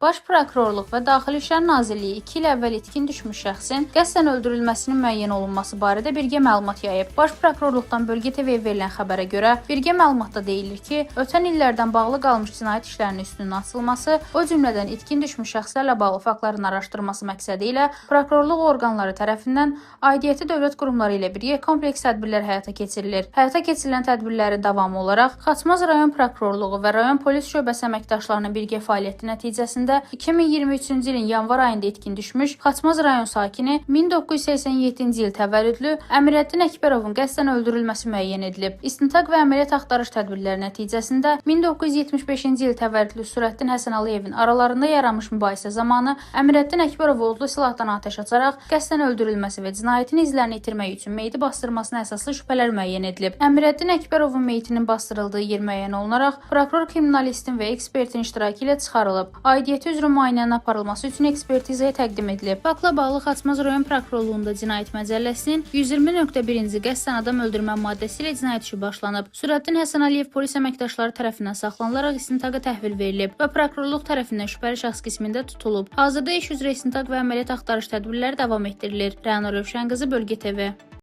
Baş Prokurorluq və Daxili İşlər Nazirliyi 2 il əvvəl itkin düşmüş şəxsin qəsdən öldürülməsinin müəyyən olunması barədə birgə məlumat yayıb. Baş Prokurorluqdan Bölgə TV-yə verilən xəbərə görə, birgə məlumatda deyilir ki, ötən illərdən bağlı qalmış cinayət işlərinin üstünün açılması, o cümlədən itkin düşmüş şəxslərlə bağlı faktların araşdırılması məqsədi ilə prokurorluq orqanları tərəfindən aidiyyəti dövlət qurumları ilə birgə kompleks tədbirlər həyata keçirilir. Həyata keçirilən tədbirlərin davamı olaraq Xaçmaz rayon prokurorluğu və rayon polis şöbəsi əməkdaşlarının birgə fəaliyyəti nəticəsində 2023-cü ilin yanvar ayında itkin düşmüş Xaçmaz rayon sakini 1987-ci il təvəllüdlü Əmirəddin Əkbərovun qəsdən öldürülməsi müəyyən edilib. İstintaq və əməliyyat axtarış tədbirləri nəticəsində 1975-ci il təvəllüdlü Sürəddin Həsənaliyevin aralarında yaranmış mübahisə zamanı Əmirəddin Əkbərov odlu silahdan atəş açaraq qəsdən öldürülməsi və cinayətin izlərini itirmək üçün meyidi bastırmasına əsaslı şübhələr müəyyən edilib. Əmirəddin Əkbərovun meyitinin bastırıldığı yer müəyyən olunaraq prokuror kriminalistin və ekspertin iştirakı ilə çıxarılıb. Aidiyyəti üzrə müayinənin aparılması üçün ekspertizaya təqdim edilib. Faktla bağlı Xaçmaz rayon prokurorluğunda Cinayət Məcəlləsinin 120.1-ci qəsdən adam öldürmə maddəsi ilə cinayət işi başlanıb. Sürəddin Həsənəliyev polis əməkdaşları tərəfindən saxlanılaraq istintaqa təhvil verilib və prokurorluq tərəfindən şübhəli şəxs qismində tutulub. Hazırda iş üzrə istintaq və əməliyyat axtarış tədbirləri davam etdirilir. Rəna Rövşənqızı, Bölgə TV.